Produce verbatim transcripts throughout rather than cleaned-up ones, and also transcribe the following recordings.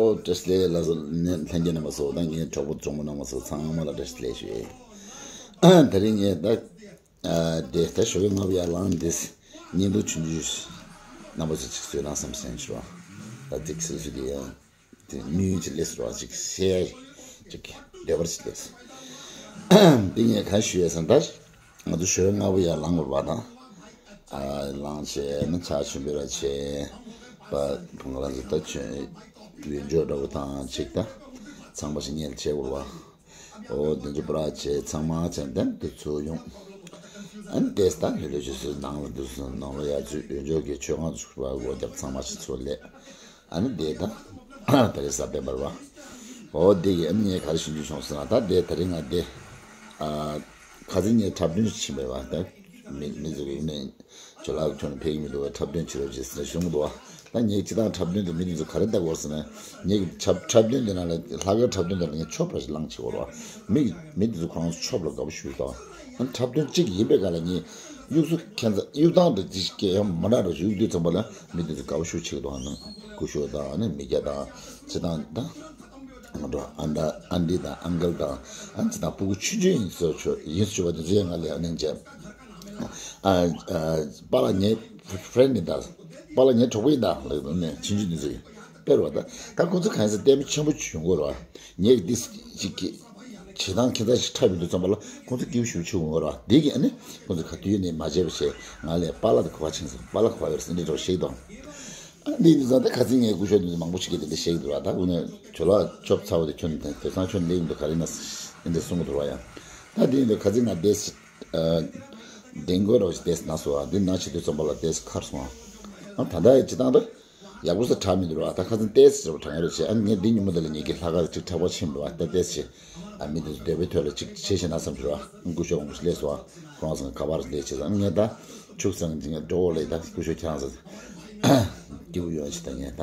ཨོ་བཀྲ་ཤིས་བདེ་ལེགས། ལྷན་རྒྱས་རྣམ་པ་ཚོ་དང་ངའི་གྲོགས་པོ་གྲོགས་མོ་རྣམ་པ་ཚོ་ཚང་མ་ལ་བཀྲ་ཤིས་བདེ་ལེགས་ཞུ། དེ་རིང་ངས་ད་དེ་ད་ཞོགས་ཀས་སྔ་པོ་ཡར་ལངས་འདི་བརྙན་ཐུང་ཆུང་ཆུང་རྣམ་པ་ཚོ་ཅིག་བཟོས་ན་བསམ་སེམས་ཞུ་བ། ད་ཏིག་སེ་སུ་དེ་ཡང་དེ་དམིགས་ཡུལ་ཅིག་སླེབས་སོང་བ། ཅིག་ཤེས་ཅིག་འདོད་པར་ཅིག་སླེབས་སོང་། འདི་ངས་ག་ཞུ་ཡས་སམ་ད། ང་ཚོ་ཞོགས་ཀས་སྔ་པོ་ཡར་ལངས་དགོས་པ་དང་། ཨ་ལངས་བྱས་ནི་ཕྱག་མཆོད་འབུལ་བ་བྱས། པ་བུ་ང་རང་ཚོ་ད་ཆོས་ཡོན་ཆོས་འདྲ་བོ་དང་ཅིག་ད་ཚང་མ་ཞིག་ཉལ་བྱས་དགོས་པ། ཨོ་དེ་ཚོ་པུ་ར་བྱས་ཚང་མ་བྱས་ནས་དེ་ཚོ་ཡོང་། ཨ་ནི་དེས་ད་ལྷོད་ལྷོད་བྱས་སུ་ནང་ལ་འདུག་སོང་། ནང་ལ་ཡར་ཚུར་ཡོན་ཆོས་ཀྱི་ཆོས་ཁང་ཚུར་བ་སྒོ་རྒྱབ་ཚང་མ་ཞིག་ཚུར་སླེབས། ཨ་ནི་དེ་ད་ད་རེས་གཟའ་སྤེན་པ་རེད་བ། ཨོ་དེ་གི་ཨ་ནི་ངས་ག་རེ་ཞུ་རྒྱུ་བྱུང་ཟེར་ན། ད་དེ་ད་རིང་ང་དེ་ཨ་ཁ་སང་ངས་འཁྲབ་སྟོན་ཞིག་ཕྱིན་པ་རེད་བ། ད་མི་མི་ཚོ་གི་ནས་ཇོ་ལགས་ཁྱོད་ནས་ཕེབས་ཀྱི་མི་འདུག་བ། འཁྲབ་སྟོན་བྱེད་རོགས་བྱེད་ཟེར་ནས་ཞུ་གི་འདུག་བ། ད་ངས་སྤྱིར་བཏང་འཁྲབ་སྟོན་དེ་མི་དེ་ཚོ་ག་རེ་ལྟ་དགོས་ཟེར་ན། ངས་ཀྱི་འཁྲབ་འཁྲབ་སྟོན་དེ་ནང་ལ་ལྷག་དཀར་འཁྲབ་སྟོན་དེ་ནང་ལ་ངས་ཆོབ་ར་ཞིག་བླངས་བྱེད་དགོས་རེད་བ། མི་མི་དེ་ཚོ་ཁོ་རང་ཚོ་ཆོབ་ལ་དགའ་པོ་ཞུ་གི་འདུག་བ། ཨ་འཁྲབ་སྟོན་གཅིག་ཡིན་པའི་སྒང་ལ་ངས་གཡུག་ཚོ་ཁྱད་མཚར་གཡུག་སྟངས་དེ་ཅིག་སྐད་ཡང་མ་འདྲ་རུ་གཡུག་དུས་ཙམ་པ་ལ་མི་དེ་ཚོ་དགའ་པོ་ཞུ་བྱེད་ཀྱི་འདུག་བ། ནང་སྐུ་ཞབས་དང་ཨ་ནི་མི་སྐྱ་དང་སྤྱིར་བཏང་ད། ང་ཚོ་ཨ་འདྲ་ཨ་འདྲི་དང་ཨང་ཀལ་དང་ཨ་ནི་ཅི་དང་སྤུ་གུ་ཆུང་ཆུང་ཡིན་ཚོད་ཆོ་ཡིན་ཚོད་པ་དེ་ཚོ་ཡང་ང་ལ་ཨ་ནེ་མཇལ། ཨ་ཨ་པཱ་ལགས་ངའི་ཕ་རེན་ཌི་ཡིན་ད། པཱ་ལགས་ངའི་གྲོགས་པོ་ཡིན་ད་ལབ་ནས་ཆུང་ཆུང་དེ་ཚོ་ཡིན་དཔེ་རེད་བ། ད་ད་ཁོ་ཚོ་གང་ཟེར་ལྟད་མོ་ཆེན་པོ་བྱུང་དགོས་རེད་བ། ངས་ཀྱི་ཏིས་ཅིག་གི་བྱེད་སྟངས་ཁྱད་མཚར་ཞིག་འཁྲབ་ཡོང་དུས་ཙམ་པ་ལ་ཁོ་ཚོ་སྐྱིད་པོ་ཞེ་པོ་བྱུང་དགོས་རེད་བ། དེ་གི་ཨ་ནི་ཁོ་ཚོ་ག་དུས་ནས་མ་བརྗེད་པ་བྱས་ང་ལས་པཱ་ལགས་དེ་ག་པར་ཕྱིན་སོང་། པཱ་ལགས་ག་པར་ཡོད་རེད་ཟེར་འདི་འདྲ་བཤད་དང་། ཨ་འདི་ཡིན་དུས་ཙང་ད་ཁ་སང་ངས་སྐུ་ཞབས་འདི་ཚོ་མང་པོ་ཞིག་གིས་དེ་འདྲ་བཤད་ཀྱི་འདུག་ར། ད་དངོས་གནས་ཇོ་ལགས་ཆོབ་ཚ་བོ་དེ་ཁྱོད་ནི་དེང་སང་ཁྱོད་ནི་སླེབས་ཀྱི་འདུག་ག་རེ་ན་འདི་འདྲ་གསུང་གི་འདུག་ར། ཡ་ད་འདི་ཡིན་དུས་ཁ་སང་ང་བལྟས་ཨ་ལྡིང་དགོས་རོགས་ཞིག་བལྟས་ན་སོ། ཨ་འདི་ན་བྱེད་དུས་ཙམ་པ་ལ་བལྟས་ཁར་སོང་། ཨ་ད་ལྟ་ཡི་སྤྱི་བཏང་ད་ཡག་པོ་ས་དྲག་མི་འདུག་ར། ད་ཁ་སང་བལྟས་ཟེར་བ་དྲག་ཡོད་རེད་བྱས། ཨ་ངས་འདི་ཉིན་མོ་དེ་ལ་ངེད་ཀྱི་ལྷག་དཀར་ཅིག་འཁྲབ་པར་ཕྱིན་པ་རེད་བ། ད་བལྟས་བྱས། ཨ་མི་དེ་ཚོ་འདོད་པའི་ཐོག་ལ་ཅིག་བྱེད་ཤེས་ན་བསམ་གྱི་རེད་བ། སྐུ་ཞབས་མང་པོ་ཞིག་སླེབས་སོང་། ཁོ་རང་ཚོ་ག་པར་སླེབས་བྱས་ཙང་ངས་ད་ཁྱུག་ཙམ་ཅིག་ངས་འགྲོ་འོ་ལེ། ད་སྐུ་ཞབས་ཁྱེད་རང་ཚོ་སྐྱིད་པོ་ཡོང་ཞིག་ད་ངས་ད་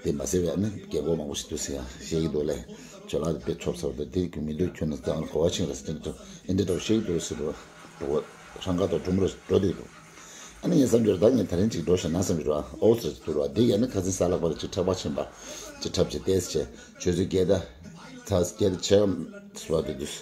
དེ་མ་ཟད་པའི་ཨ་ནི་རྒད་པོ་མང་པོ་ཞིག་འདུག་ཟེར་ཡང་བཤད་ཀྱི་འདུག་ལེ། ཇོ་ལགས་དེ་དཔེ་ཆོབ་ཚ་བོ་དེ་དེ་གི་མི་འདུག་ཁྱོད་ནི་ཙང་གོ་བ་ཕྱིན་ར་ཟེར་དེ་འདྲ་བཤད་ཀྱི་འདུག་ཟེར་འགྲོ་བ་རང་ཁ་ཐོག་གྲུམ་ར་འགྲོ་བསྡད་འདུག་ཨ་ནི་ངས་བསམ་རྒྱུར་ད་ངས་ད་རིང་ཅིག་འགྲོ་ཤག་ན་བསམ་རྒྱུར་བ། ཨོ་ཟེར་གྱི་འདུག་ར། དེ་ཡང་ནི་ཁ་སང་གཟའ་ལྷག་པར་ཅིག་འཁྲབ་པར་ཕྱིན་པ་ཅིག་འཁྲབ་ཅིག་བལྟས་བྱས་ཆུ་ཚོད་བརྒྱད་དང་ཚ་བརྒྱད་དང་ཕྱེད་ཀ་སོ་དེ་དུས།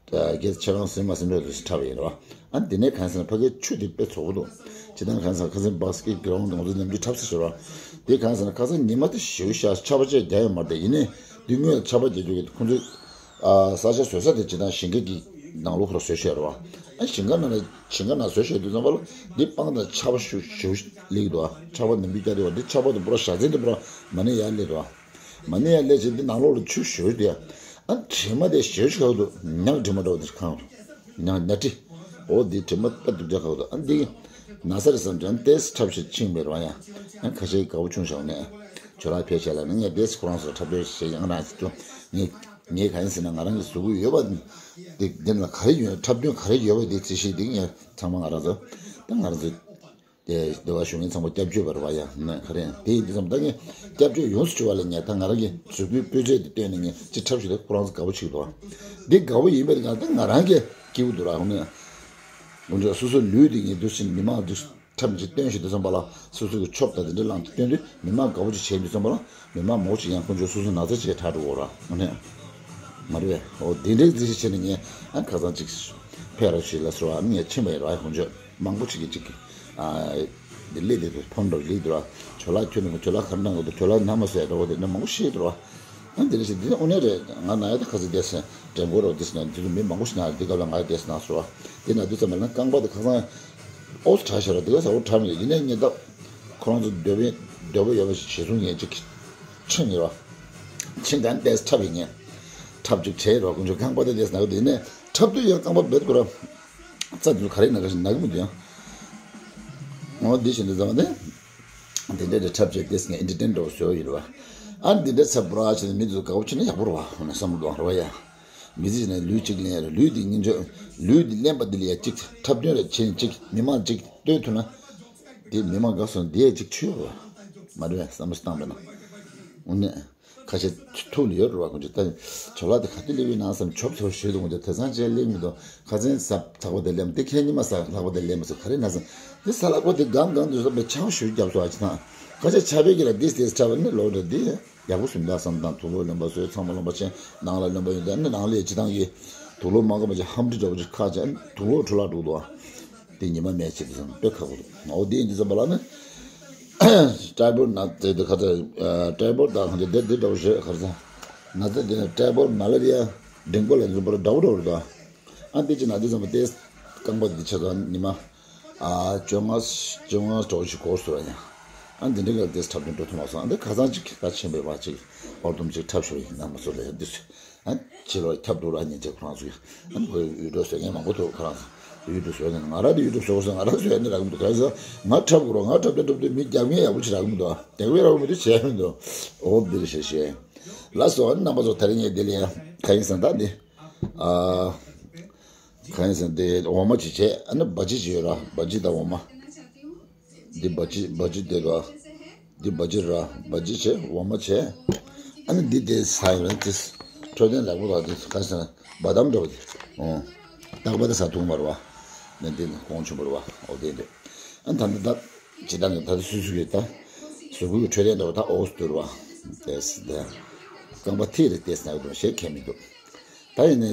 བརྒྱད་ཕྱེད་ཀ་ཟིན་མ་ཟིན་འགྲོ་དུས་འཁྲབ་པ་ཡིན་ར་བ། ཨ་ནི་དེ་ནས་གང་ཟེར་ན་ཕ་གིའི་ཆུ་དེ་དཔེ་བཙོག་པོ་འདུག་ཅི་ལྟར་གང་ཟེར་ན་ཁ་སང་བྷ་སི་ཀེ་ཊི་གི་རོང་དུ་ང་ཚོ་མཉམ་དུ་འཁྲབ་ས་ཞོར་བ། དེ་གང་ཟེར་ན་ཁ་སང་ཉི་མ་དེ་ཞེ་པོ་ཤར་ཆར་པ་ཅིག་རྒྱག་ཡོད་མ་རེད། ཡིན་ནའི་དེ་སྔོན་ལ་ཆར་པ་རྒྱག་རྒྱུ་གི་ཁོང་ཚོས་ཨ་ས་ཆ་བཟོ་ས་དེ་ཇི་ལྟར་ཞིང་ཁ་གི་ནང་ལོགས་ཁོ་ར་བཟོས་བཞག་རེད་བ། ཨ་ཞིང་ཁ་ནང་ལ་ཞིང་ཁ་ནང་བཟོས་བཞག་དུས་ཙམ་པ་ལ་འདི་སྤང་དང་ཆར་པ་ཞུ་ཞུ་སླེབས་འདུག་ཨ་ཆར་པ་ནམ་རྒྱུན་རྒྱག་དུས་བ་འདི་ཆར་པ་དེ་པུ་ར་བཞའ་ཚན་དེ་པུ་ར་མ་ཎི་ཡར་སླེབས་འདུག་ཨ་མ་ཎི་ཡར་སླེབས་བྱས་འདི་ནང་ལོགས་ལ་ཆུ་ཞུ་འདུག་ཨ་དྲི་མ་དེ་ཞུ་ཞུ་ཁ་འདུག་ཉག་དྲི་མ་འདྲ་བ་དེ་ཁང་ཉག་ཉ་དྲི། འོ་འདི་དྲི་མ་དཔེ་སྡུག་ཅག་ཁ་འདུག་ཨ་འདི་ན་ས་རེད་བསམ་བྱས་ཨ་ཏེས་འཁྲབ་ཞིག་ཕྱིན་པའི་རང་ཡང་ཨ་ཁ་ཤས་དགའ་བོ་བྱུང་བཞག་ནས་ཇོ་ལགས་ཕེབས་བྱས་ལ་ནི་ངས་ཏེས་ཁོ་རང་ཚོ་འཁྲབ་སྟོན་བྱས་ཡང་རང་ཅིག་ཏུ་ངས་ངས་གང་ཡིན་ཟེར་ན་ང་རང་གི་གཟུགས་པོ་ཡོད་པ་འདི་འདི་ལ་ག་རེ་ཡོད། འཁྲབ་སྟོན་ག་རེ་ཡོད་པ་འདི་རྩིས་ཞིབ་འདི་ངས་ཚང་མ་ང་རང་ཚོ་ད་ང་རང་ཚོ་དེ་འདི་བ་ཞུ་མཁན་ཚང་མ་སྐྱབས་བཅོལ་བ་རེད་བ། ཡ་ནས་ག་རེ་ཡང་དེ་ཡིན་དུས་ཙམ་ད་ངས་སྐྱབས་བཅོལ་ཡོངས་སུ་གྱུར་བ་ལ་ངས་ད་ང་རང་གི་གཟུགས་པོའི་སྤུས་ཚད་དེ་བཏོན་ནས་ངས་ཅི་འཁྲབ་ཞིག་ད་ཁོ་རང་ཚོ་དགའ་བོ་བྱེད་ཀྱི་འདུག་བ། འདི་དགའ་བོ་ཡིན་པའི་ངང་ད་ང་རང་གི་སྐྱིད་པོ་འདུག་ར། འོ་ན་འོ་འདྲ་སོ་སོ་ལུས་འདི་ངས་འདུག་ཕྱིན་མི་མང་འདུག་འཁྲབ་ཅིག་སྟོན་ཞིག་དུས་ཙམ་པ་ལ་སོ་སོ་གི་ཆོབ་དང་དེ་འདྲ་བླངས་ཏེ་སྟོན་དུས་མི་མང་དགའ་བོ་ཅིག་བྱས་དུས་ཙམ་པ་ལ་མི་མང་མང་པོ་ཅིག་ཡང་ཁོང་ཚོས་སོ་སོ་ན་ཚ་ཅིག་དྲག་འགྲོ་གོ་ར། ཨ་ནི་མ་རེད་པས། འོ་དེ་འདྲའི་རྩིས་ཞིབ་བྱས་ནས་ངས་ཨ་ཁ་སང་ཅིག་ཕེབས་རོགས་ཞེས་ལ་ཟེར་བ། ཨ་ནི་ངས་ཕྱིན་པ་ཡིན་ར། ཁོང་ཚོས་མང་པོ་ཅིག་གིས་ཅིག་ཨ་དེ་སླེབས་དེ་ཕོན་འགྲོ་ལེགས་འདུག་ར། ཇོ་ལགས་ཁྱོད་ནི་ཇོ་ལགས་ག་རེ་གནང་དགོས་འདུག་ཇོ་ལགས་ན་མ་སོས་འགྲོ་གོ་དེ་འདྲ་མང་པོ་བཤད་འདུག་ར། ཨ་འདི་འདྲ་ཞིག་འདི་དངོས་གནས་རེད། ང་ན་ཡ་ད་ཁ་སང་བསྡད་སོང་། དྲན་གོ་རོགས་འདི་སོང་ན་འདི་ཚོ་མི་མང་པོ་ཞིག་ན་འདི་སྐབས་ལ་ང་ཡ་བསྡད་སོང་ན་ཟེར་བ། དེ་ན་དུས་ཙམ་པ་ན་རྐང་པ་དེ་ཁ་སང་ཨོ་ཙི་དྲག་ཤོར་ར། དེ་ག་ས་འོ་དྲག་མི་འདུག་ཡིན་ནའི་ངས་ད་ཁོ་རང་ཚོ་འདོད་པའི་འདོད་པ་ཡོད་པ་ཞིག་བྱེད་སོང་ངས་ཅིག་ཕྱིན་ཡོད་ར། ཕྱིན་དང་ཏེས་འཁྲབ་ཡིན་ངས་འཁྲབ་ཅིག་བྱས་རོགས་ཁོང་ཚོ་རྐང་པ་དེ་བསྡད་སོང་ན་དེ་ནས་འཁྲབ་དུས་ཡང་རྐང་པ་བེད་ཁོ་ར་རྩ་དེ་ཚོ་ག་རེ་ན་ག་ཞིག་ན་གི་མི་འདུག་ཡང་འོ་འདི་བཞིན་དུ་ཙམ་པ་ནས། འདི་འདྲ་འདྲ་འཁྲབ་བྱས་ཏེ་ངས་ཨེན་ཊར་ཊེན་འདྲ་བོ་བཟོས་ཡོད་རེད་བ། ཨ་འདི་འདྲ་ཚ་པོ་ར་བྱས་ནས་མི་ཚོ་དགའ་བོ་བྱས་ན་ཡག་པོ་རེད་བ། ཧོ་ན་བསམ་བློ་གཏོང་རེད་བ་ཡ། མི་ཚེ་ནས་ལུས་གཅིག་ལེན་རེད། ལུས་འདི་སྙིང་རྗེ་ལུས་འདི་ལེན་པ་འདི་ལ་ཡ་གཅིག་འཁྲབ་སྟོན་རེ་བྱས་ནས་གཅིག་མི་མང་གཅིག་བསྟོད་ཐུབ་ན། དེ་མི་མང་དགའ་སོང་འདི་ཡ་གཅིག་ཆོས་རེད་བ། མ་རེད་བས་བསམ་བློ་བཏང་པས་ན། འོ་ནས། ཁ་ཤས་ཐུགས་ལ་ཡོད་རེད་བ། ཁོང་ཚོ་ད་ཇོ་ལགས་དེ་ག་དུས་སླེབས་ཡོད་ན་བསམ་ཆོབ་ཆོབ་ཞུས་འདུག་ཁོང་ཚོ་དེང་སང་ཅིག་སླེབས་མི་འདུག་ཁ་སང་གཟའ་ལྷག་པ་དེ་སླེབས། དེ་ཁ་ཉི་མ་གཟའ་ལྷག་པ་དེ་སླེབས་མ་སོང་། ག་རེ་ན་བསམ། དེ་གཟའ་ལྷག་པ་དེ་སྒང་སྒང་དུ་བསམ་པའི་ཆར་པ་ཞེ་པོ་བརྒྱབ་སོང་ཨ་ཅི་ཐང་། ཁ་ཤས་ཆར་པའི་གི་ལ་དེ་དེ་ཆར་པ་ནི་ལོག་འགྲོ་དེ། ཡག་པོ་ཟིན་ད་བསམ་དང་། དུག་ལོག་རློན་པ་བཟོས། ཚང་མ་རློན་པ་ཆེན་ནང་ལ་རློན་པ་ཡོད། ད་ནི་ནང་ལས་ཇི་ལྟར་གྱི་དུག་ལོག་མ་གོ་མ་ཅིག་ཧམ་ཏི་འདྲ་བོ་ཅིག་ཁ་ཅན་དུག་ལོག་འཕྲོ་བརླག་འགྲོ་འདུག་ཨ། དེ་ཉི་མ་མེད་ཅིག་བཟང་དཔེ་ཁག་པོ་འདུག་འོ་དེ་ཡིན་དུས་ཙམ་པ་ལ་ནི་ཊའི་བོར་ན་དེ་དེ་ཁ་ཚ་ཊའི་བོར་དང་ཁ་ཚ་དེ་དེ་འདྲ་བོ་བཟོས། ཁ་ཚ་ན་ཚ་དེ་ཊའི་བོར་མ་ལ་རི་ཡ་འགྲེང་པོ་ལ་འཛུམ་པོ་འདྲ་བོ་འདྲ་བོ་འདུག་ཨ། དེ་ཅི་ན་དེ་ཙམ་པ་དེ་རྐང་པ་དེ་ཆ་ཚང་ཉི་མ། ཨ། བཅོ་ལྔ། བཅོ་ལྔ་འགྲོ་ཞིག་འགོར་སོང་ཡ། ཨ། འདི་འདྲ་གི་དེ་འཁྲབ་སྟོན་འགྲོ་ཐུབ་མ་སོང་། ཨ། འདི་ཁ་སང་ཅིག་ད་ཆེན་པོའི་བ་ཅིག་ཨོར་དུམ་ཅིག་འཁྲབ་ཤོར་ཡིན་ན་མ་སོང་ལ་ཡ་འདི་སུ། ཨ། ཕྱི་ལོགས་ཁྱབ་འགྲོ་ར་ཉན་ཅེས་ཁོ་རང་ཚོ་ཡ། ཨ། ཁོས་ཡུ་ཊུབ་བཟོ་མཁན་མང་པོ་འདུག་ཁོ་རང་ཚོ་ཡུ་ཊུབ་བཟོ་ནས། ང་ར་དེ་ཡུ་ཊུབ་བཟོ་དགོས་སོང་། ང་ར་བཟོ་ཡ་ནི་རག་མི་འདུག་ག་ས་ང་འཁྲབ་དགོས་རོགས། ང་འཁྲབ་སྟོན་འཁྲབ་སྟོན་མི་རྒྱག་མཁན་ཡག་པོ་ཅིག་རག་མི་འདུག་རྒྱག་མཁན་རག་མི་འདུག་བྱས་མི་འདུག་འོ་འདིར་བྱས་བྱས། ལགས་སོ། ཨ་ནི་རྣམ་པ་ཚོ་དེ་རིང་ངས་འདི་ལ་ཡ་ག་ཡིན་ཟེར་ན་ད་འདི། ཨ། གང་ཡིན་ཟེར་ན་དེ་འོ་མ་ཅིག་བྱས། ཨ་ནི་སྦ་ཅི་ཅིག་ཡོད་ར། སྦ་ཅི་དང་འོ་མ། འདི་སྦ་ཅི། སྦ་ཅི་དེ་ར། འདི་སྦ་ཅི་ར། སྦ་ཅི་བྱས། འོ་མ་བྱས། ཨ་ནི་འདི་དེ་ཟ་ཡོད་ར། དེ་འཕྲོད་བསྟེན་ལེགས་པོ་དང་དེ་གང་ཡིན་ཟེར་ན་བ་དམ་འདྲ་བོ་དེ། ཨོ། རྟག་པར་དེ་ཟ་ཐུབ་མ་རེད་བ། ནི་འདི་ནི་གོང་ཆུང་པོ་རེད་བ། འོ་དེ་འདྲ། ཨ་ནི་ད་འདི་ད་ཇི་ལྟར་ནི་ད་ལྟ་སུ་སུ་གི་ད་གཟུགས་པོའི་འཕྲོད་བསྟེན་འདྲ་བོ་ད་ཨོ་སུ་འདུག་རེད་བ། དེ་ཟ་དེ། རྐང་པ་ཐིག་རེ་བལྟས་ཟ་ཡོད་དོ་ཞེས་ཁས་མི་འདུག་ད་ཡིན་ནའི་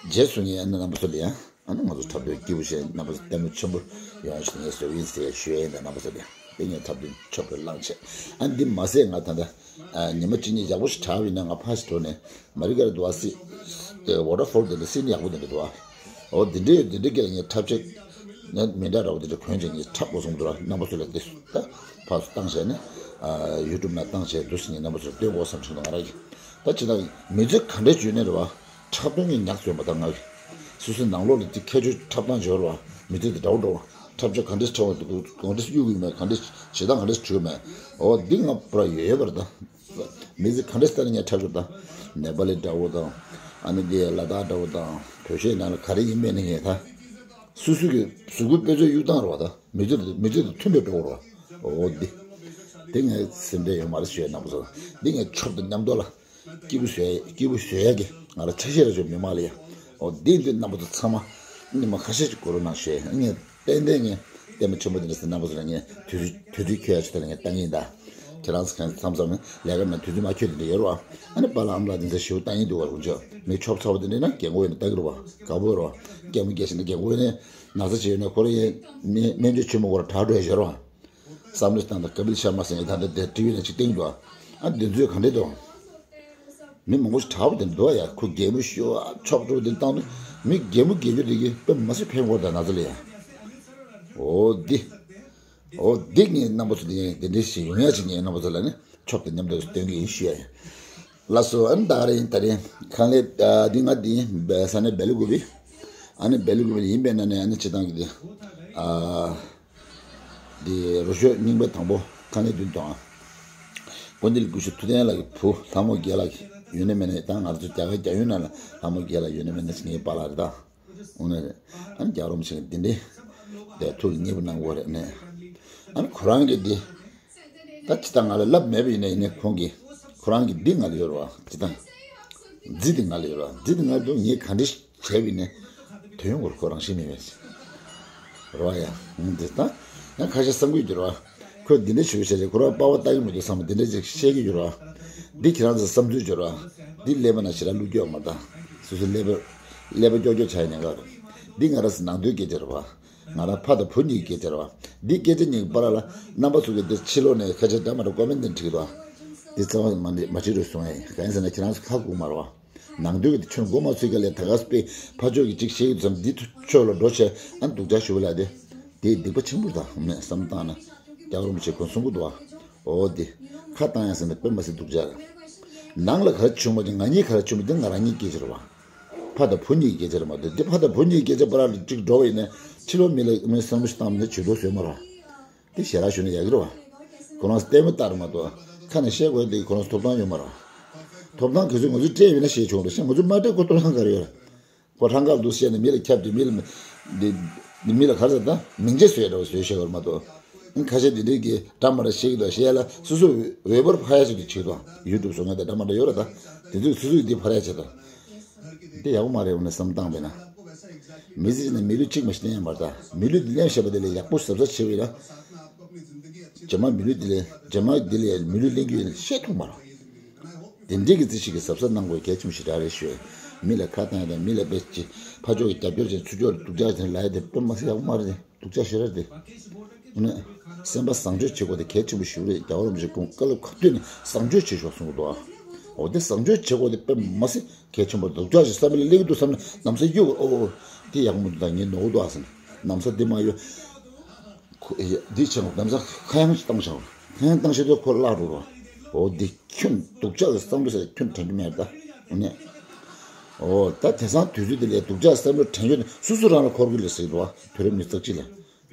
རྗེས་སུ་ངས་ཨ་ནི་རྣམ་པ་ཚོ་ལ་ཡང་ཨ་ནི་ང་ཚོ་འཁྲབ་སྟོན་སྐྱིད་པོ་བྱས། རྣམ་པ་ཚོ་ལྟད་མོ་ཆེན་པོ་ཡོང་ཞིག་ངས་བཟོས་ཡིན་ཟེར་ཞུ་ཡ་ཡིན། ད་རྣམ་པ་ཚོ་ལ་ཡང་དེ་ངས་འཁྲབ་སྟོན་ཆོབ་རེ་བླངས་བྱས། ཨ་ནི་འདི་མ་ཟད་ང་ད་ལྟ་ཨ་ཉི་མ་གཅིག་གཉིས་ཡག་པོ་ཞིག་དྲག་པ་ཡིན་ན་ང་ཕར་ཞིག་འགྲོ་ནས་མ་རི་ཀ་ར་འདུག་ཨ། སི་ཝ་ཊར་ཕོལ་དེ་འདྲ་སི་ནི་ཡག་པོ་དེ་འདྲ་འདུག་ཨ། འོ་དེ་འདྲའི་དེ་འདྲའི་སྐད་ལ་ངས་འཁྲབ་ཆས་ནི་མི་འདྲ་འདྲ་བོ་དེ་འདྲ་གོན་བྱས་ངས་འཁྲབ་དགོས་བསམ་འདུག་ར། རྣམ་པ་ཚོ་ལ་དེ་ད་ཕར་ཚུར་བཏང་བྱས་ནས་ཨ་ཡུ་ཊུབ་ནང་བཏང་བྱས་འདུག་སེ་ངས་རྣམ་པ་ཚོར་སྟོན་དགོས་བསམ་བྱུང་། ད་ང་རང་གིས་ད་ཇི་ལྟར་མི་ཚེ་ག་འདྲ་བརྗོད་ནས་རེད་བ། འཁྲབ་སྟོན་གྱི་ཉག་བཙོན་པ་དང་ང་གི་སོ་སོའི་ནང་ལོགས་ལ་དེ་ཁྱད་ཆོས་འཁྲབ་སྟངས་སྦྱོར་བ། མི་ཚེ་དེ་འདྲ་བོ་འདྲ་བོ་འཁྲབ་ཆས་ག་འདྲས་འཁྲབ་པ་འདུག་ག་འདྲས་གཡུག་གི་ཡོད་མེད། ག་འདྲས་བྱེད་སྟངས་ག་འདྲས་བྱེད་ཀྱི་ཡོད་མེད། འོ་འདི་ང་པུ་ར་ཡོད་ཡོད་པ་རེད་ད། མི་ཚེ་ག་འདྲས་སྟེང་ནས་ངས་འཁྲབ་ཀྱི་ཡོད་ད། ནེ་པ་ལི་འདྲ་བོ་དང་། ཨ་ནི་འདི་ལ་དྭགས་འདྲ་བོ་དང་བོད་གཞས་ནང་ལ་ག་རེ་ཡིན་མིན་ནི་ངས་ད། སོ་སོ་གི་གཟུགས་པོའི་དཔེ་མཛོད་གཡུག་སྟངས་རེད་བ་ད། མི་ཚེ་དེ་མི་ཚེ་དེ་མཐུན་པའི་འགྲོ་བ་རེད་བ། འོ་འདི། དེ་ངས་སེམས་ཁྲལ་ཡོད་མ་རེད་ཞུ་ཡ་རྣམ་པ་ཚོ་ལ། འདི་ངས་ཆོབ་དང་མཉམ་དུ་ལ། སྐྱིད་པོ་བཟོས་སྐྱིད་པོ་བཟོས་ཡག་གི་ང་ལ་ཆ་ཤས་རེ་ཆོག་མི་མང་ལ་ཡ། འོ་འདི་འདི་རྣམ་པ་ཚོ་ཚང་མ་ཉི་མ་ཁ་ཤས་ཅིག་གོ་རོགས་གནང་ཞུ་ཡ། ངས་ཏན་ཏན་ངས་ལྟད་མོ་ཆེན་པོ་འདི་འདྲ་ཟེར་རྣམ་པ་ཚོ་ལ་ངས་དུས་ཚོད་དུས་ཚོད་འཁྱོལ་ཡ་ཆེད་དུ་ལ་ངས་བཏང་གི་ཡིན་ད། ཁྱེད་རང་ཚོ་གང་མཚམས་མཚམས་ནས་ལས་ཀ་མེད་དུས་ཚོད་མ་འཁྱོལ་དེ་འདྲ་ཡོད་རེད་བ། ཨ་ནི་པཱ་ལགས་ཨ་མ་ལགས་འདི་ཚོ་ཞེ་པོ་བཏང་གི་འདུག་བ། རུང་ཆོག་མི་ཆོབ་ཚ་བོ་དེ་འདྲ་ན་རྒན་གོག་ཡིན་ན་བཏང་གི་རེད་བ། དགའ་པོ་རེད་བ། སྐྱེས་མ་སྐྱེས་ཤིག་ན་རྒན་གོག་ཡིན་ན་ན་ཚ་བྱས་ཡོད་ན་ཁོ་རང་ཡིན་སྨན་སྨན་བཅོས་བྱེད་མ་དགོས་ར་དྲག་འགྲོ་ཡ་ཞིག་རེད་བ། བསམ་བློ་བཏང་དང་། ཀ་པིལ་ཤར་མ་ཟེར་ངས་ད་ལྟ་དེ་ཊི་ཝི་ནང་ཅིག་བསྟན་འདུག་ཨ། འདི་ཚོས་ག་འདྲས་འདུག་མི་མང་པོ་ཞིག་དྲག་པོ་དེ་འདུག་ཡ། ཁོ་གད་མོ་ཤོར་ཨ་ཆོབ་ཆོབ་དེ་བཏང་དུས་མི་གད་མོ་གད་རྒྱུ་དེ་གིས་དཔེ་མ་སྲིད་ཕན་གྱི་ཡོད་ད་ན་ཚ་ལ་ཡ། འོ་འདི། འོ་འདི་ངས་རྣམ་པ་ཚོ་དེ་དེ་འདྲས་ཞིག་ཡོང་ཡ་ཅིག་ངས་རྣམ་པ་ཚོ་ལ་ནི་ཆོབ་དང་མཉམ་དུ་སྟོན་གི་ཡིན་ཞུ་ཡ་ཡིན། ལགས་སོ། ཨ་ནི་ད་ག་རེ་ཡིན་ད་རེས་ཁང་ལས་ཨ་འདི་ང་འདི་ས་གནས་སྦེ་ལ་ཀུ་པེ། ཨ་ནི་སྦེ་ལ་ཀུ་པེ་ཡིན་པས་ན་ནི་ཨ་ནི་སྤྱི་བཏང་གི་དེ་ཨ། འདི་རུ་ཤོད་རྙིང་པ་དང་པོ་ཁ་ནས་བདུན་དང་། དཀོན་མཆོག་སྐུ་ཞབས་ཐུབ་བསྟན་ལགས་ཀྱི་བུ་ལྷ་མོ་རྒྱལ་ལགས་ཀྱི་ཡོད་ན་མེད་ན་ད་ང་ཚོ་རྒྱ་གར་རྒྱ་ཡུལ་ནང་ལ་ལྷ་མོ་རྒྱལ་ལགས་ཡོད་ན་མེད་ན་ཞིག་ངའི་པཱ་ལགས་རེད་ད། འོ་ན་རེད། ཨ་ནི་རྒྱལ་རོམ་ཞིག་འདི་འདྲའི་དེ་ཐུགས་ལ་མཉེས་པོ་གནང་དགོས་རེད་ནས། ཨ་ནི་ཁོ་རང་གིས་འདི། ད་ཅི་ད་ང་ལ་ལབ་མེད་པ་ཡིན་ན་ཡིན་ནའི་ཁོང་གིས་ཁོ་རང་གི་འདི་ང་ལ་ཡོད་རེད་བ། ཅི་ད་རྫི་འདི་ང་ལ་ཡོད་རེད་བ། རྫི་འདི་ང་ལ་འདུག་ངས་ག་འདྲ་བྱས་པ་ཡིན་ནའི་དོན་ཡོང་བར་ཁོ་རང་ཤེས་མེད་པས། རེད་བ་ཡ། འདི་ད་ཡང་ཁ་ཤས་བསམ་གྱི་ཡོད་རེད་བ། ཁོས་འདི་འདྲ་བྱས་པ་བྱས་རེད། ཁོ་རང་པ་ཕ་ལྟ་གི་མི་འདུག་བསམ་པ་འདི་འདྲ་ཅིག་བཤད་ཀྱི་ཡོད་རེད་བ། འདི་ཁྱེད་རང་ཚོ་བསམ་ཚུལ་ཡོད་རེད་བ། འདི་ཀླད་པ་ནང་ཞེ་དྲག་བླུགས་རྒྱུ་ཡོད་མ་རེད་ད། སོ་སོའི་ཀླད་པ་ཀླད་པ་ཀྱོག་ཀྱོག་ཆགས་ཡ་ཉེན་ཁ་རེད། འདི་ང་རང་ཚོ་ནང་དོན་སྐད་ཆ་རེད་བ། ང་རང་ཕ་དང་བུ་གཉིས་ཀྱི་སྐད་ཆ་རེད་བ། འདི་སྐད་ཆ་གཉིས་ཀྱི་བར་ལ་རྣམ་པ་ཚོ་གིས་འདི་ཕྱི་ལོགས་ནས་ཁ་ཆེ་འདྲ་མ་འདྲ་ཀོ་མེན་ཊི་འདི་བྲིས་འདུག་འདི་རྩ་བ་མ་འདི་མ་བྲིས་རུ་སོང་ཨེ། གང་ཡིན་ཟེར་ན་ཁྱེད་རང་ཚོ་ཁ་སྒུག་མ་རེད་བ། ནང་དོན་གྱི་ཁྱོད་མགོ་མ་ཚོས་ག་ལས་ད་ག་སྤེ་ཕ་ཕྱོགས་ཀྱི་གཅིག་བཤད་ཀྱི་ཙམ་འདི་ཐུ་ཕྱོགས་ལ་འགྲོ་བྱས་ཨ་སྡུག་ཅག་ཞུ་བ་ལ་དེ་དེ་སྡིག་པ་ཆེན་པོ་རེད་ད། ངས་བསམ་བཏང་ན་རྒྱལ་བ་རིན་པོ་ཆེ་ཁོང་གསུང་གི་འདུག་བ། འོ་དེ་ཁ་བཏང་ཡ་ཟེར་ན་དཔེ་མ་སྲིད་སྡུག་ཅག་རེད། ནང་ལ་ག་རེ་བྱུང་བ་ཅིག་ང་གཉིས་ག་རེ་བྱུང་བ་འདི་ང་རང་གཉིས་སྐད་ཆ་རེད་བ། ཕ་དང་བུ་གཉིས་ཀྱི་སྐད་ཆ་རེད་མ་གཏོགས། འདི་ཕ་དང་བུ་གཉིས་ཀྱི་སྐད་ཆ་བར་ལ་གཅིག་འགྲོ་བ་ཡིན་ན་ཕྱི་ལོགས་མི་ལ་མི་བསམ་བློ་ཞིག་བཏང་ནས་བྱེད་ལུགས་བཟོས་མ་རེད། འདི་ཞེ་དྲག་ཞུ་ན་ཡག་གི་རེད་བ། ཁོ་རང་ཚོ་ལྟད་མོ་ལྟ་རེད་མ་གཏོགས་ཁ་ནས་བཤད་དགོས་འདི་ཁོ་རང་ཚོ་ཐོབ་ཐང་ཡོད་མ་རེད་བ། ཐོབ་ཐང་ག་ཚོད་ང་ཚོས་སྤྲད་ཡོད་ན་བཤད་ཆོག་རེད་ཤག་ང་ཚོས་མ་སྤྲད་ཁོ་ཐོབ་ཐང་ག་རེ་ཡོད་རེད། ཁོ་རང་ཁ་འདུག་བཤད་ནས་མི་ལ་ཁྱབ་སྟེ་མི་ལ་འདི་འདི་མི་ལ་ག་རེ་ཟེར་ད་མིང་ཆད་བཟོས་འདྲ་བོ་བཟོས་བཤད་དགོས་རེད་མ་གཏོགས། ཁ་ཤས་འདི་འདྲའི་གི་འདྲ་མ་འདྲ་བཤད་ཀྱི་འདུག་བཤད་ཡ་ལ་སོ་སོ་འོས་འབར་ཕར་ཡ་ཆེད་དུ་བྱེད་དོ། ཡུ་ཊུབ་བཟོ་མཁན་དང་འདྲ་མ་འདྲ་ཡོད་རེད་ད། དེ་ཚོས་སོ་སོས་འདི་ཕར་ཡ་བྱེད་དོ། འདི་ཡག་པོ་མ་རེད། འོ་ན་བསམ་བཏང་བས་ན། མི་ཚེ་ནི་མི་ལུས་གཅིག་མ་ཞིག་ལེན་ཡ་མ་རེད་ད། མི་ལུས་འདི་ལེན་ཤེས་པ་དེ་ལས་ཡག་པོ་གཟབ་གཟབ་བྱེད་བས་ན། རྗེས་མ་མི་ལུས་འདི་ལས་རྗེས་མ་འདི་ལས་མི་ལུས་ལེན་རྒྱུ་ཡིན་ན་ཤེས་ཐུབ་མ་རེད། དེ་འདྲའི་གི་རྩིས་ཞིག་གི་གཟབ་གཟབ་གནང་དགོས་གལ་ཆེན་པོ་ཞེ་དྲག་རེད་ཞུ། མི་ལ་ཁ་བཏང་ཡ་དང་མི་ལ་དཔེ་ཅི་ཕར་ཕྱོགས་ཀྱི་རྒྱབ་སྐྱོར་བྱས་ཚུར་ཕྱོགས་ལ་སྡུག་ཅག་བྱས་ལ་ཡ་དེ་དཔེ་མ་སྲིད་ཡག་པོ་མ་རེད། སྡུག་ཅག་ཞེ་དྲག་དེ། ཨ་ནི། སེམས་པ་བཟང་སྤྱོད་བྱེད་དགོས་དེ་གལ་ཆེན་པོ་ཞིག་རེད། རྒྱལ་བ་རིན་པོ་ཆེ་ཁོང་བཀའ་སློབ་ག་དུས་ནས་བཟང་སྤྱོད་བྱེད་ཤོག་གསུང་གི་འདུག་ཨ། འོ་དེ་བཟང་སྤྱོད་བྱེད་དགོས་དེ་དཔེ་མ་སྲིད་གལ་ཆེན་པོ། སྡུག་ཅག་ཞིག་བསམ་པ་ལ་སླེབས་ཀྱི་འདུག་བསམ་ན་ནམ་སེ་གཡུག་ཨོ་དེ་ཡག་མོ་འདུག་ད་ངས་ནོར་གི་འདུག་ཨ་ཟེར་ནས་ནམ་སེ་དེ་མ་གཡུག་འདི་བྱས་ནམ་སེ་ཁ་གཡང་ཞིག་བཏང་བཞག་ཁ་གཡང་བཏང་ཤེས་དུས་ཁོ་བརླག་འགྲོ་རོགས། འོ་འདི་ཁྱོད་སྡུག་ཅག་གི་བསམ་བློ་ཟེར་ཁྱོད་དྲན་གྱི་མེད་ད། འོ་ནས། འོ་ད་དེང་སང་དུས་ཚོད་འདི་ལས་སྡུག་ཅག་བསམ་བློ་དྲན་ཡོད་ན་སོ་སོ་རང་ལ་འཁོར་གི་ལས་ཟེར་འདུག་བ། དུས་རབས་ཉི་ཤུ་རྩ་གཅིག་ལ།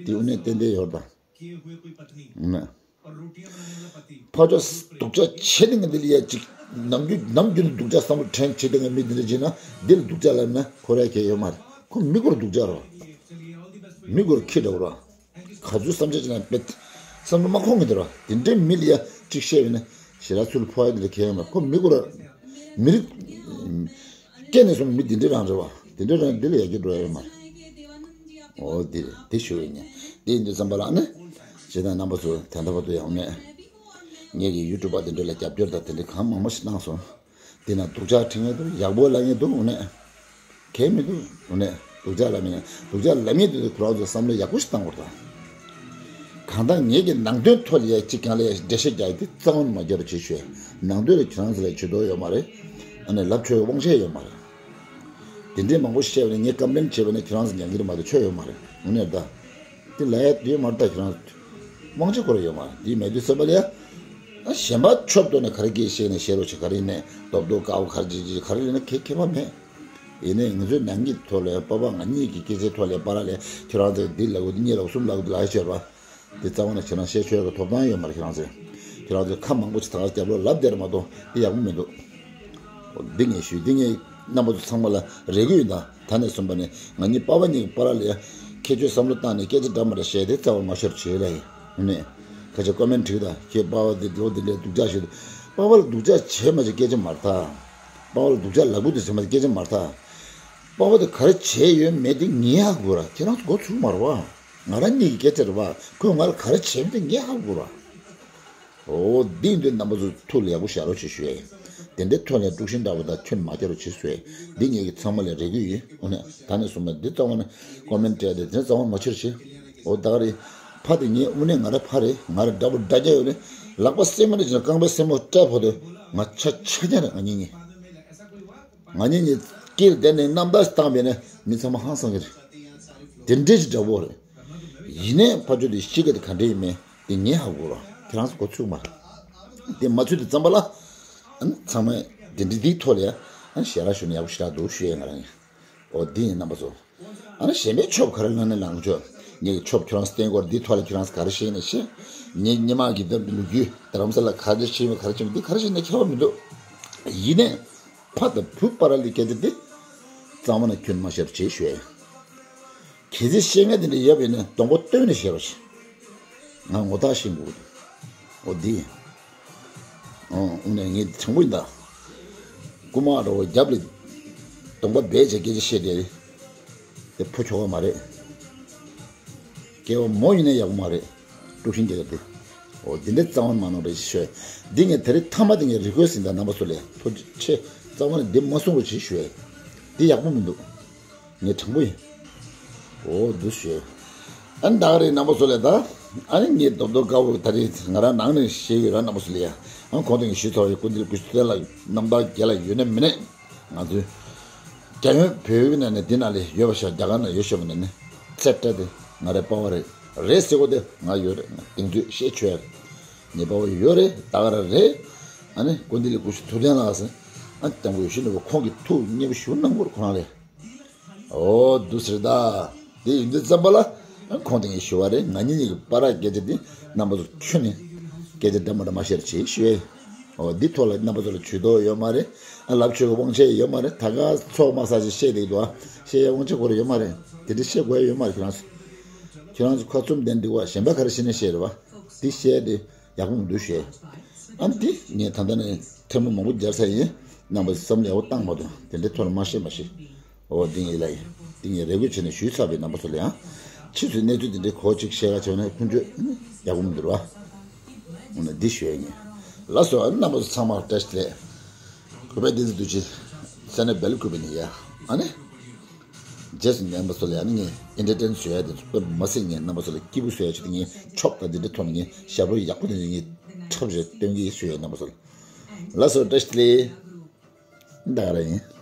འདི་དངོས་གནས་ཏན་ཏན་ཡོད་རེད་ད། འོ་ནས། ཕར་ཕྱོགས་སྡུག་ཅག་བྱེད་དེ་ངས་འདི་ལ་ཡ་གཅིག་ནམ་རྒྱུན་ནམ་རྒྱུན་དུ་སྡུག་ཅག་བསམ་བློ་དྲན་བྱེད་དེ་ངས་མི་འདི་འདྲ་བྱས་ན་འདི་ལ་སྡུག་ཅག་ལབ་ན་འཁོར་ཡ་གལ་ཡོད་མ་རེད། ཁོ་མི་སྒོར་སྡུག་ཅག་རོ། མི་སྒོར་ཁྱི་འདྲ་བོ་རོ། ག་ཚོད་བསམ་འཆར་ཅིག་ན་དཔེ་བསམ་བློ་མ་འཁོར་གི་འདུག་ར། དེ་འདྲའི་མི་ལ་ཡ་གཅིག་བཤད་པ་ཡིན་ན་ཞེ་དྲག་ཚུར་ཕོག་ཡ་དེ་འདྲ་གལ་ཡོད་མ་ཁོ་མི་སྒོར་མི་རིགས་སྐྱེ་ནས་སོང་མི་དེ་འདྲ་རང་རེད་བ། དེ་འདྲ་རང་འདི་ལ་ཡ་གི་འགྲོ་ཡ་ཡོད་མ་རེད། འོ་དེ་རེད་དེ་ཞུ་ཡ་ཡིན། དེ་ཡིན་དུས་ཙམ་པ་ལ་ཨ་ནི་ཇི་ལྟར་རྣམ་པ་ཚོ་ད་ལྟ་བར་དུ་ཡང་ནས་ངེད་ཀྱི་ཡུ་ཊུབ་པ་དེ་འདྲ་ལ་རྒྱབ་སྐྱོར་དང་དེ་འདྲ་གང་མང་མང་ཞིག་གནང་སོང་། དེ་ན་སྡུག་ཅག་ཁྲིད་ངེས་འདུག་ཡག་པོ་ལབ་ངེས་འདུག་འོ་ནས། གལ་མི་འདུག་འོ་ནས་སྡུག་ཅག་ལབ་མི་ནས་སྡུག་ཅག་ལབ་མི་འདུག་ཁོ་རང་ཚོ་བསམ་བློ་ཡག་པོ་ཞིག་བཏང་དགོས་རེད་ད། གང་ལྟར་ངེད་ཀྱི་ནང་དོན་ཐོག་ལ་ཡ་གཅིག་རྐྱང་ལ་ཡ་འགྲེལ་བཤད་རྒྱག་ཡ་དེ་རྩ་བ་ནས་མ་རྒྱག་རོགས་བྱེད་ཞུ། ནང་དོན་ལ་ཁྱེད་རང་ཚོ་ལ་ཇུས་གཏོགས་ཡོད་མ་རེད། ཨ་ནི་ལབ་ཆོག་དབང་ཆ་ཡོད་མ་རེད། དེ་འདྲའི་མང་པོ་བཤད་པ་ནས་ངས་ཀམ་པི་ལེན་བྱས་པ་ནས་ཁྱེད་རང་ཚོ་ཉན་གི་རེད་མ་གཏོགས་ཆོ་ཡོད་མ་རེད། འོ་ནས་ད། དེ་ལ་ཡ་དེ་མར་ལྟ་ཁྱེད་རང་དབང་ཆ་ཁོ་ར་ཡོད་མ་རེད། དེ་མེད་དུས་ཙམ་པ་ལ་ཡ། ཨ་གཞན་པ་ཆོབ་ཏོ་ནས་ག་རེ་སྐད་བཤད་ནས་བཤད་རོགས་བྱེད། ག་རེ་ཡིན་ནས་རྡོབ་རྡོབ་དཀར་པོ་ག་རེ་བྱེད་ཅིག་ག་རེ་ཡིན་ན་ཁེ་ཁེ་བ་མེད། ཡིན་ནས་ང་ཚོའི་ནང་གི་ཐོག་ལ་ཡ་པ་ཕ་ང་གཉིས་ཀྱི་སྐད་ཆའི་ཐོག་ལ་ཡ་པ་ར་ལ་ཡ་ཁྱེད་རང་ཚོས་འདི་ལབ་དགོས་འདི་གཉིས་ལབ་གསུམ་ལབ་དགོས་ལབ་ཡ་བྱས་ར། དེ་རྩ་བ་ནས་ཁྱེད་རང་བཤད་ཆོག་གི་ཐོབ་ཐང་ཡོད་མ་རེད། ཁྱེད་རང་ཚོས་ཁྱེད་རང་ཚོས་ཁ་མང་པོ་ཅིག་ད་ག་རྒྱབ་ལོག་ལབ་བསྡད་ར་མ་གཏོགས་དེ་ཡག་པོ་མི་འདུག་འདི་ངས་ཞུས། འདི་ངས་རྣམ་པ་ཚོ་ཚང་མ་ལ་རེ་སྐུལ་ཡིན་ད། ད་ནས་བཟུང་པ་ནས་ང་གཉིས་པ་ཕ་གཉིས་ཀྱི་བར་ལ་ཡ་ཁྱད་ཆོས་བསམ་བློ་བཏང་ནས་སྐད་ཆ་འདྲ་མི་འདྲ་བཤད་དེ་རྩ་བ་མ་ཤོར་བྱེད་ལ་ཡིན། ཨ་ནི་ཁ་ཆེ་ཀོ་མེན་བྲིས་ད། ཁྱེད་པ་ཕ་འདི་ལོ་འདི་འདྲའི་སྡུག་ཅག་བྱེད་འདུག་པ་ཕ་ལ་སྡུག་ཅག་བྱེད་མ་བྱེད་སྐད་ཆ་མ་རེད་ད། པ་ཕ་ལ་སྡུག་ཅག་ལབ་དགོས་འདུག་བྱེད་མ་བྱེད་སྐད་ཆ་མ་རེད་ད། པ་ཕ་དེ་ག་རེ་བྱས་ཡོད་མེད་དེ་ངས་ཧ་གོ་ར། ཁྱེད་རང་ཚོ་མགོ་ཚུགས་མ་རེད་བ། ང་རང་གཉིས་ཀྱི་སྐད་ཆ་རེད་བ། ཁོས་ང་ལ་ག་རེ་བྱས་མེད་དེ་ངས་ཧ་གོ་ར། འོ་འདི་འདི་རྣམ་པ་ཚོ་ཐུགས་ལ་ཡག་པོ་བཞག་རོགས་བྱེད་ཞུ་ཡ་ཡིན། དེ་འདྲའི་ཐོག་ནས་དཀྲུག་ཤིང་འདྲ་པོ་དང་ཁྱོན་མ་རྒྱག་རོགས་བྱེད་ཞུ་ཡ་ཡིན། འདི་ངེད་ཀྱི་ཚང་མ་ལ་རེ་སྐུལ་ཡིན། འོ་ནས་ད་ནས་བཟུང་མ་འདི་རྩ་བ་ནས་ཀོ་མེན་སྤྲད་དེ་འདི་རྩ་བ་ནས་མ་བྱེད་རོགས་བྱེད། འོ་ད་ག་རེད། ཕ་དེ་ངའི་དངོས་གནས་ང་རའི་ཕ་རེད། ང་ར་འདྲ་པོ་འདྲ་རྒྱ་ཡོད་རེད། ལག་པ་སེན་མོ་རེད་ཅེས་རྐང་པའི་སེན་མོ་སྤྲད་ཕོ་དེ་ང་ཆ་ཆ་རྐྱང་རེད། ང་གཉིས་གཉིས། ང་གཉིས་གཉིས་དཀྱིལ་དེ་ནས་རྣམ་ཐར་བཏང་བས་ན་མི་ཚང་མ་ཧང་སང་གི་རེད། དེ་འདྲས་ཀྱི་འདྲ་པོ་རེད། ཡིན་ནའི་ཕ་ཆོས་དེ་གཤིས་ཀ་དེ་ག་འདྲས་ཡིན་མིན་དེ་ངས་ཧ་གོ་ར། ཁྱེད་རང་ཚོ་གོ་ཚུགས་མ་རེད། དེ་མ་ཚུད་དུས་ཙམ་པ་ལ་ཨ་ནི་ཚང་མས་དེ་འདྲས་འདིའི་ཐོག་ལ་ཡ་ཨ་ནི་ཞལ་ལག་ཞུ་ན་ཡག་པོ་ཞེ་དྲག་འདུག་ཞུ་ཡས་ང་རང་ཡིན། འོ་འདི་ཡིན་རྣམ་པ་ཚོ། ཨ་ནི་གཞན་པའི་ཆོབ་ག་རེ་ལབ་ན་ལབ་ཆོག་ངས་ཆོབ་ཁྱོད་རང་བསྟན་སྐོར་འདི་ཐོག་ལ་ཁྱོད་རང་ག་རེ་ཤེས་ནས་ཤེས། ངས་སྔོན་མ་གི་འདི་ལོ་རྒྱུས་རྡ་རམ་ས་ལ་ག་རེ་ཤེས་མ་ག་རེ་ཤེས་མ་འདི་ག་རེ་ཤེས་ནས་ཁྱད་པར་མི་འདུག་ཡིན་ནས་ཕ་དང་བུ་བར་ལ་སྐད་ཆ་འདི་གཙང་མ་ན་ཁྱོན་མ་བཤད་རོགས་བྱེད་ཞུ་ཡ་ཡིན། གལ་སྲིད་ཤེས་མཁན་དེ་འདྲ་ཡོད་པ་ཡིན་ན་གདོང་པ་སྟོན་ནས་བཤད་རོགས་བྱེད། ང་ངོ་ཐག་ཤེས་དགོས་འདུག་འོ་འདི་ཡིན། ཨོ། དངོས་གནས་ངས་དྲང་པོ་ཡིན་ད། རྐུ་མ་འདྲ་བོ་རྒྱབ་ལ་གདོང་པ་སྦས་བྱས་སྐད་ཆ་བཤད་དེ། དེ་ཕོ་ཆོག་པ་མ་རེད། སྐྱེ་བ་མོ་ཡིན་ན་ཡག་པོ་མ་རེད། དཀྲུག་ཤིང་རྒྱག་གི་འདུག་འོ་འདི་འདྲ་རྩ་བ་ནས་མ་གནང་རོགས་ཞེས་ཞུ་ཡ། འདི་ངས་དེ་རིང་མཐའ་མ་དེ་ངས་རི་ཁོས་ཟིན་ད་རྣམ་པ་ཚོ་ལ་ཐུགས་རྗེ་ཆེ། རྩ་བ་ནས་འདི་མ་གསུང་རོགས་ཞེས་ཞུ་ཡ། འདི་ཡག་པོ་མི་འདུག་ངས་དྲང་པོ་ཡིན། འོ་འདུག་ཞུ། ཨ་ནི་ད་ག་རེ་རྣམ་པ་ཚོ་ལ་ད། ཨ་ནི་ངས་རྡོབ་རྡོབ་དཀར་པོ་ད་རེས་ང་རང་ནང་ནས་བཤད་ཡོད་ར་རྣམ་པ་ཚོ་ལ་ཡ། ཨ་ཁོང་དེ་ངས་ཞུས་ཚར་བའི་སྐུ་མདུན་སྐུ་ཞབས་བསྟན་ལ་རྣམ་ཐར་རྒྱལ་ལ་ཡོད་ན་མེད་ན། ང་ཚོའི་རྒྱ་ཡོན་བོད་ཡིག་ནང་ནས་འདི་ནང་ལ་ཡོད་པ་ཤག་རྒྱ་གར་ནང་ཡོད་ཤག་པ་ནང་ནས་ཚད་བཀྲ་དེ་ང་རའི་པ་ཕ་རེད། རེད་ཟེར་གོ་དེ་ང་ཡོད་རེད། ང་གདེང་ཚོད་བཤད་ཆོག་ཡ་རེད། ངའི་པ་ཕ་ཡོད་རེད། ད་ག་རང་རེད། ཨ་ནི་སྐུ་མདུན་ལ་སྐུ་ཞབས་ཐུབ་བསྟན་ལགས་ཟེར། ཨ་སྐྱབས་མགོན་ཡིད་བཞིན་ནོར་བུ་ཁོང་གི་ཐུགས་མཉེས་པོ་ཞུ་གནང་དགོས་རེད་ཁོ་རང་ལ། འོ་འདུག་ཟེར་ད། དེ་ཡིན་དུས་ཙམ་པ་ལ་ཁོང་དེ་ངས་ཞུ་བ་རེད། ང་གཉིས་གཉིས་ཀྱི་བར་སྐད་ཆ་འདི་རྣམ་པ་ཚོ་ཁྱོན་ནས་སྐད་ཆ་འདྲ་མ་འདྲ་མ་བཤད་རོགས་བྱེད་ཞུ་ཡས། འོ་འདི་ཐོག་ལ་རྣམ་པ་ཚོ་ལ་ཇུས་གཏོགས་ཡོད་མ་རེད། ཨ་ལབ་ཆོག་གི་དབང་ཆ་ཡོད་མ་རེད། ད་ག་ཚོགས་མ་ས་ཞིག་བཤད་བསྡད་འདུག་ཨ་བཤད་ཡས་དབང་ཆ་ཁོ་རང་ཡོད་མ་རེད། དེ་འདྲ་བཤད་དགོས་ཡ་ཡོད་མ་རེད། ཁྱོད་རང་ཚོ་ཁྱོད་རང་ཚོ་ཁ་བཙུམ་བསྡད་འདུག་བ། གཞན་པ་ག་རེ་བཤད་ན་བཤད་རེད་བ། འདི་བཤད་དེ། ཡག་པོ་མི་འདུག་ཞེས། ཨ་ནི་དེ་ངས་ད་ལྟ་ནས་ཐལ་མོ་མང་པོ་སྦྱར་ཚར་ཡིན། རྣམ་པ་བསམ་བློ་ཡག་པོ་བཏང་མ་ཐུབ། དེ་འདྲའི་ཐོག་ལ་མ་བཤད་མ་བཤད། འོ་འདི་ངའི་ལ་ཡིན། འདི་ངས་རེ་སྐུལ་བྱས་ནས་ཞུས་ཚར་བའི་རྣམ་པ་ཚོ་ལ་ཡང་། ཕྱིས་སུ་གནས་ཚུལ་འདི་འདྲའི་གོ་གཅིག་བཤད་ག་བྱས་ན་ཀུན་སྤྱོད་ཡག་པོ་མི་འདུག་ར། འོ་ན་འདི་ཞུ་ཡ་ཡིན། ལགས་སོ། ཨ་ནི་རྣམ་པ་ཚོ་ཚང་མར་བཀྲ་ཤིས་བདེ་ལེགས། གུས་པ་བསྟན་འཛིན་རྡོ་རྗེ། ས་གནས་བེལ་ཀུ་པེ་ནས་ཡ། ཨ་ནི། རྗེས་སུ་རྣམ་པ་ཚོ་ལ་ཨ་ནི་ངས་ཨེན་ཊར་ཊེན་བཟོ་ཡ་དེ་ཚོ་དཔེ་མ་སྲིད་ངས་རྣམ་པ་ཚོ་ལ་སྐྱིད་པོ་བཟོ་ཡ་ཆེད་དུ་ངས་ཆོབ་དང་འདི་འདྲ་ཐོག་ནས་ངས་ཞབས་བྲོ་ཡག་པོ་དེ་ཚོ་ངས་འཁྲབ་བྱས་སྟོན་གྱི་བཟོ་ཡ་རྣམ་པ་ཚོ་ལ། ལགས་སོ། བཀྲ་ཤིས་བདེ་ལེགས། ད་ག་རང་ཡིན།